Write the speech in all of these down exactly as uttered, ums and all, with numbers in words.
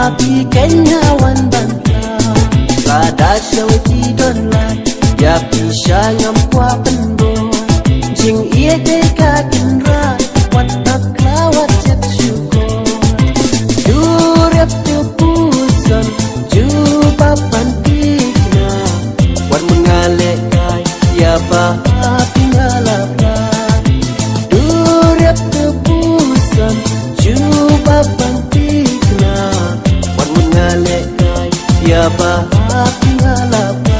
Phi kynja wan ban pla, lada shong ki don lad, ïa phi sha ngam kwah pynbor. Jingïeit dei ka kynrad, wat bakla wat jet shukor. Duriap te puson, jubab ban thikna, wat mnga lehkai, ïa ba phi nga la pla. Duriap te puson, jubab ban thikna, wat mnga lehkai, ïa ba phi nga la pla.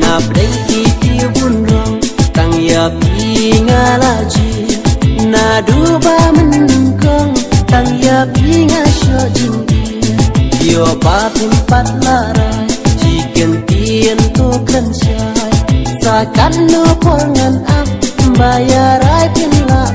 Na pdeng ki tiew bun rong, tang ïa phi nga la jia. Naduh ba mynnyngkong, tang ïa phi nga shoh jingïeit. Ïoh ba phim pat la rai, shi kyntien to kren shai. Sa katno por ngan ap, ba ïa rai phin lah